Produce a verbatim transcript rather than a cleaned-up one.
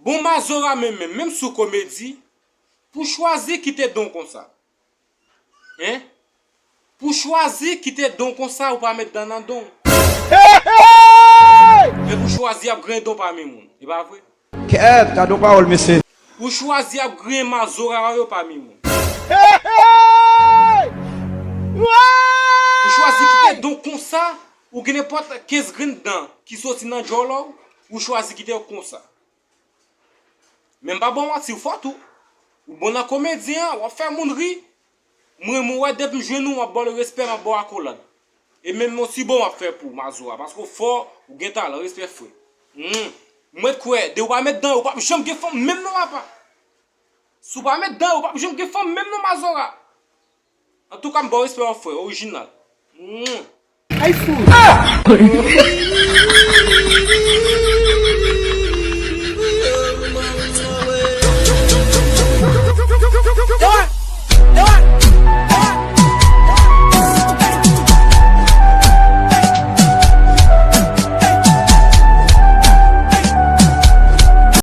Bon, Mazora menm, menm, menm sou komedi, pou chwazi kite don konsa. Hein? Pou chwazi kite don konsa, ou pa met dan nan don. Men pou chwazi ap griyen don pami moun. E pa vre? Kèt, gade yon pawòl, mesye. Pou chwazi ap griyen Mazora yo pami moun. Ou chwazi kite don konsa, ou gen nenpòt kenz grenn dan ki soti nan djòlè w, ou chwazi kite yo konsa. Men m pa ba w manti, ou fò tou. Ou bon nan komedi an, w ap fè moun ri. Mwen, mwen wè depi m jwenn ou, m ap ba w respè, m ap ba w akolad. E menm yon ti bon m ap fè pou w, Mazora, paske w fò, ou gen talan, respè frè. Hmm. Mwen kwè, de ou pa met dan, ou p ap janm gen fanm menm non, papa. Si w pa met dan, ou p ap janm gen fanm menm non, Mazora. Antouka, m ba w respè w, frè, orijinal. Hmm. Ay fou.